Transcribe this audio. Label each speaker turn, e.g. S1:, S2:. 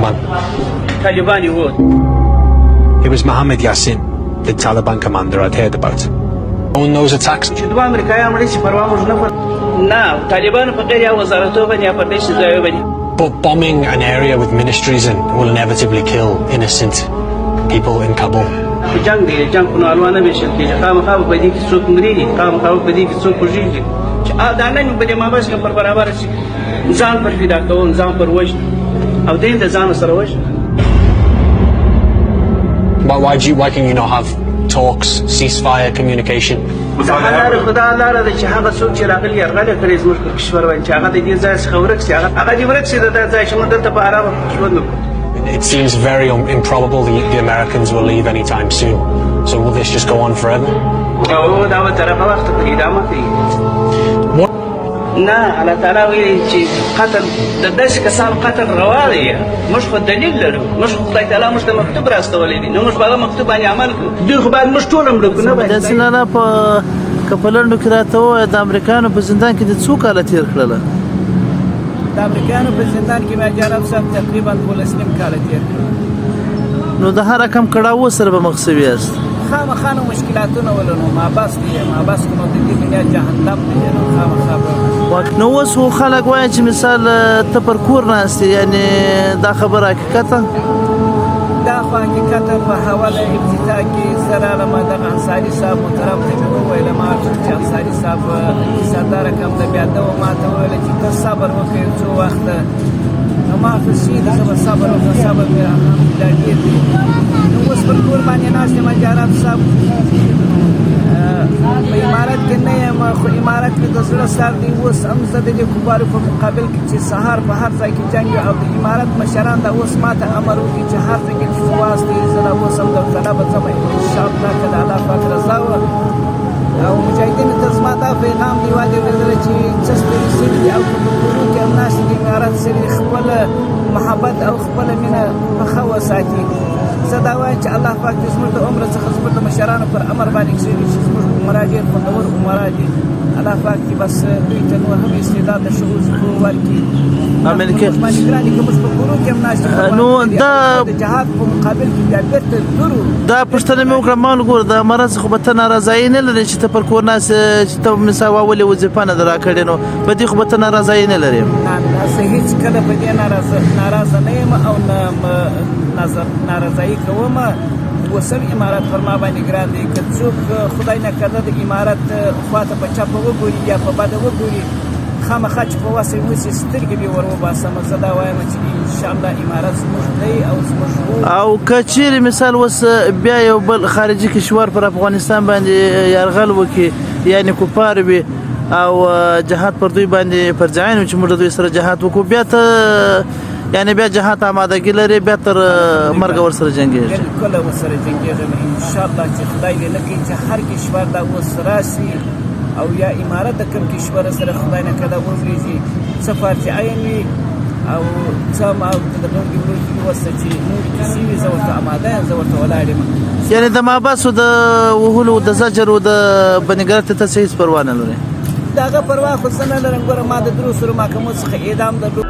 S1: Taliban.
S2: طالبان یې ووت.
S1: It was Mohammed Yassin, the Taliban commander I'd heard about. On those attacks,
S2: چې دوه امریکایان مړه شي، پروا موږ نه کړو. نه، طالبانو په غیر یا وزارتو باندې یا په داسې ځایو باندې.
S1: But bombing an area with ministries in will inevitably kill innocent people in Kabul.
S2: خو جنګ دی، جنګ خو نو الوا نه وېشل کېږي. خامخا به په دې کې څوک مري، خامخا به په دې کې څوک وژېږي. چې دا نن په دې محبس کې پر برابر شي، ځان پر فدا کوم، ځان پر وژنم او دین د ځان سره وژنم.
S1: Why can you not have talks, ceasefire, communication?
S2: دا لاره خو دا لاره ده چې هغه څوک چې راغلي، یرغل یې کړی زموږ پر کشور باندې، چې هغه د دې ځای څخه ورک شي، هغه دې ورک شي د دا ځای، چې موږ دلته په ارامه ژوند وکړو.
S1: It seems very improbable the Americans will leave anytime soon. So will this just go on forever?
S2: او دا به تر هغه وخته پورې ادامه کوي.
S1: What
S2: نه، الله تعالی ویلي چې قتل د داسې کسانو قتل روا دی. موږ خو دلیل لرو، موږ خو خدای تعالی موږ ته مکتوب را استولی دی، نو موږ په هغه مکتوب باندې عمل کوو. دوی خو باید موږ ټول مړه کړو، نه باید
S3: داسې نه که په لنډو کې راته ووایه، د امریکایانو په زندان کې د څو کاله تېر کړله؟
S4: د امریکایانو په زندان کې مې، جناب صاحب، تقریبا 12.5 کاله تېر کړل.
S3: نو د هر رقم کړاوو سره به مخ سوي یاست؟
S4: خامخا نو مشکلاتونه ول، نو محبس دی، محبس خو نو د دې دنیا جهنم دی، نو خامخا به.
S3: نو اوس خو خلک وایي چې مثال ته پر کور ناست یې، یعنې دا خبره حقیقت؟
S4: دا خو حقیقت. په حواله ابتدا کې زه راغلم، دغه انصاري صاحب محترم ته مې وویل، ما چې انصاري صاحب کیسه دا رقم ده. بیا ده ما ته وویل چې ته صبر وکړې څو وخت. نو ما خو شي زه به صبر وکړم، صبر مې الحمدلله ډېر دی. نو اوس پر کور باندې ناست یم، جناب صاحب. په امارت کې نه یم، خو امارت کې د زړه سر دی. اوس هم زه د دې کفارو په مقابل کې چې سهار په هر ځای کې جنګ وي او د امارت مشران دا اوس ماته امر وکړي چې هر ځای کې چې واستي، زه دا اوس هم داوطلبه ځم، انشاءالله، که د الله پاک رضا وه. او مجاهدینو ته زما دا پیغام دی، وادي ورېدله چې څه ستړي شوي دي او که په کورو کې هم ناست دي، امارت سره خپل محبت او خپله مینه پخه وساتي. زه دا وایم چې الله پاک دې زموږ د عمر څخه زموږ د مشرانو پر امر باندې کښېږي، چې زموږ امرا ډېر خوندور امرا دي. الله پاک دې بس دوی ته نور هم استعداد د ښه وظیفو ورکړي.
S3: امین.
S4: موږ باندې ګران دي، که موږ په کورو کې هم ناست یو،
S3: نو دا
S4: د جهاد په مقابل کې بیا بېرته درو.
S3: دا پوښتنه مې وکړه، ما وګوره، د امارت څخه به ته ناراضایي نه لرې چې ته پر کور ناست یې، چې ته مثال ولې وظیفه نه ده راکړې، نو په دې خو به ته ناراضایي نه لرې؟
S4: نه نه، زه هیڅ کله په دې ناراضه نه یم او نه ناراضایي کوم. اوس هم امارت پر ما باندې ګران دی. که څوک خدای نه کړه د امارت خواته په چپه وګوري یا په بده وګوري، خامخا چې په وسه یې وسي سترګې به ور وباسم. زه دا وایم چې انشاءالله امارت زموږ دی او زموږ وو.
S3: او که چیرې مثال اوس بیا یو بل خارجي کشور پر افغانستان باندې یرغل وکړي، یعنې کفار وي او جهاد پر دوی باندې فرض عین وي، چې موږ دوی سره جهاد وکړو، بیا ته یعنی بیا جهاد آمادګي لري، بیا تر مرګ ورسره جنګېږي؟
S4: بالکل ورسره جنګېږم، انشاءالله، چې خدای دې نه کوي چې هر کشور دا اوس راسي او یا امارت د کوم کشور سره خدای نه کړه وګریږي، څه فرض عین وي او څه ما د نور دي ورور کې وسه چې نور کیسې وي، زه ورته آماده یم، زه ورته ولاړ یم.
S3: یعنی د محبسو د وهلو، د زجر او د بندګرت ته څه هیڅ پروا نه لري؟
S4: د هغه پروا خو زه نه لرم. ګوره، ما د درو سرو محکمو څخه اعدام درلود.